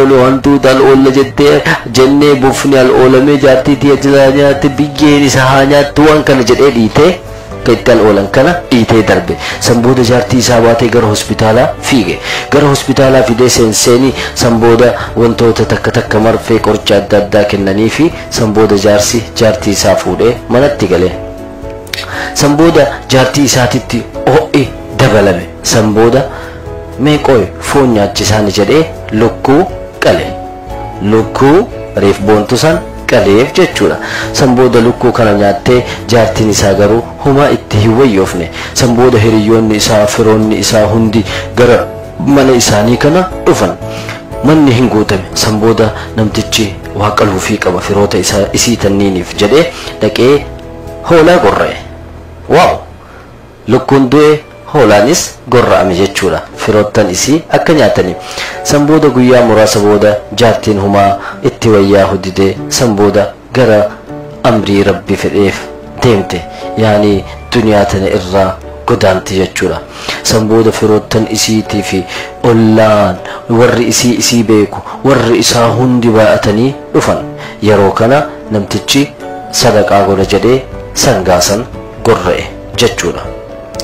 Ammoo hantuuta al oolla jettee jennee bofni al oolamee jaartii tiyya jalaa nyaatte, biyyeen isa haa nyaattu, waan kana jedhee dhiitee akka itti al oolan kana dhiitee darbe. San booda jaartii isaa baatee gara hospitaalaa fiige. Gara hospitaalaa fidee seenseenii san booda wantoota takka takka marfee qoricha adda addaa kennanii fi san booda jaarsi jaartii isaa fuudhee manatti gale. San booda jaartii isaatitti ho'i dabalame. San booda mee qoy foon nyaachisaani jedhee lukkuu qale. Lukkuu reef boontu san qaleef jechuudha. San booda lukkuu kana nyaattee jaartiin isaa garuu homaa itti hin wayyoofne. San booda hiriyyoonni isaa, firoonni isaa hundi gara Mana isaanii kana dhufan. Manni hin guutame. San booda namtichi waa qaluufii qaba firoota isaa isii tanniiniif jedhee dhaqee hoolaa gorra'e. Waaw! Lukkuun du'e, hoolaanis gorra'ame jechuudha, firoottan isii akka nyaataniif. San booda guyyaa muraasa booda jaartiin humaa itti wayyaa didee, san booda gara amrii Rabbi fedheef deemte, yaani duniyaa tana irraa godaante jechuudha. San booda firoottan isiitii fi ollaan, warri isii isii beeku, warri isaa hundi baay'atanii dhufan. Yeroo kana namtichi sadaqaa godha jedhee sangaa san gorra'e jechuudha.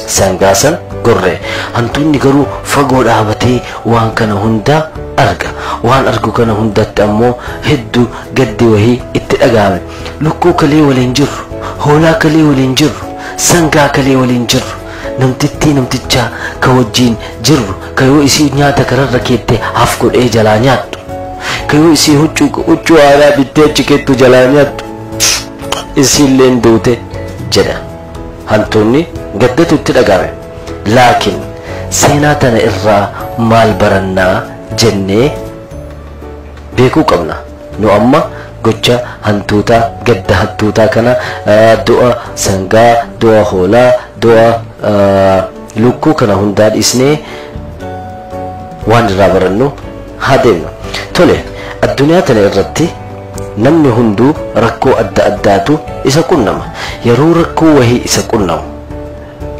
Sangaa san gorra'e. Hantuunni garuu fagoo dhaabatee waan kana hundaa arga. Waan argu kana hundatti ammoo hedduu gaddi wahii itti dhaga'ame. Lukkuu kalee waliin jirru, hoolaa kalee waliin jirru, sangaa kalee waliin jirru, namtittii namtichaa ka wajjiin jirru, ka yoo isii nyaata kararra keette haf godhee jalaa nyaattu, ka yoo isii huccuu haaraa bittee achi keettu jalaa nyaattu, isiilleen duute jedha. Hantuunni gaddatu itti dhaga'ame. Laakiin seenaa tana irraa maal barannaa jennee beekuu qabna. Nu amma gocha hantuutaa, gadda hantuutaa kana, du'a sangaa, du'a hoolaa, du'a lukkuu kana hundaa dhiisnee waan irraa barannu haa deemnu. Tole, addunyaa tana irratti namni hunduu rakkoo adda addaatu isa qunnama. Yeroo rakkoo wahii isa qunnamu,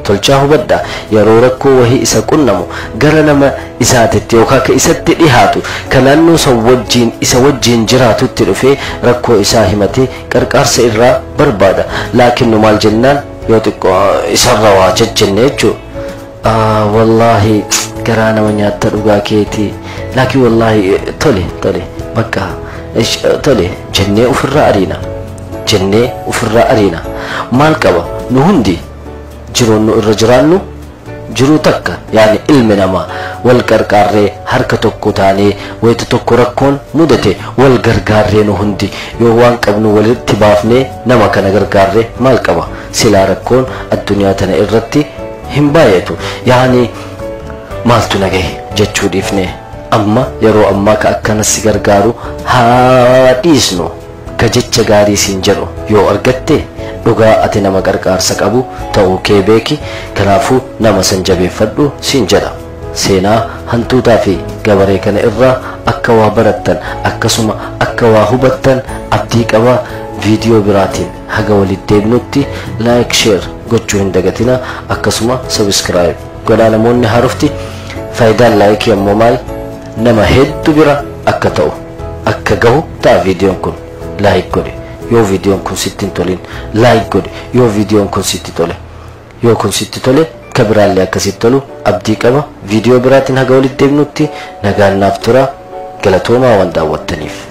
tolchaa hubadhaa, yeroo rakkoo wahii isa qunnamu gara nama isaatitti yookaan ka isatti dhihaatu, ka naannoo san wajjiin isa wajjiin jiraatutti dhufee rakkoo isaa himatee qarqaarsa irraa barbaada. Laakiin nu maal jennaan yoo xiqqoo isarra waa jejjenne jechuudha? Wallaahi garaa nama nyaatta, dhugaa keetii, laakiin wallaahi tole tole bakka tole jennee ofirraa ariina, jennee ofirraa ariina. Maal qaba, nu hundi jiruun nu irra jiraannu jiruu takka, yaani ilmi namaa wal qarqaarree, harka tokko taanee, wayita tokko rakkoon mudate wal gargaarree, nu hundi yoo waan qabnu walitti baafnee nama kana gargaarree maal qaba? Silaa rakkoon addunyaa tana irratti hin baay'atu. Yaani maaltu na gahe jechuu dhiifne, amma yeroo ammaa ka akkana si gargaaru haa dhiisnu, ka jecha gaarii siin jedhu yoo argatte dhugaa ati nama qarqaarsa qabu ta'uu kee beeki. Kanaafuu nama san jabeeffadhu siin jedha. Seenaa hantuutaa fi gabaree kana irraa akka waa barattan, akkasuma akka waa hubattan abdii qaba. Viidiyoo biraatiin haga walitti deebinutti like, share gochuu hin dagatina, akkasuma subscribe godhaa namoonni haarofti. Faayidaan like ammoo maal? Nama hedduu bira akka ta'u, akka gahu ta'a viidiyoon kun. Like godhe yoo viidiyoon kun sitti hin tolin, like godhe yoo viidiyoon kun sitti tole. Yoo kun sitti tole, ka biraallee akkasitti tolu abdii qaba. Viidiyoo biraatiin haga walitti deebinutti nagaan naaf tura. Galatoomaa waan daawwattaniif.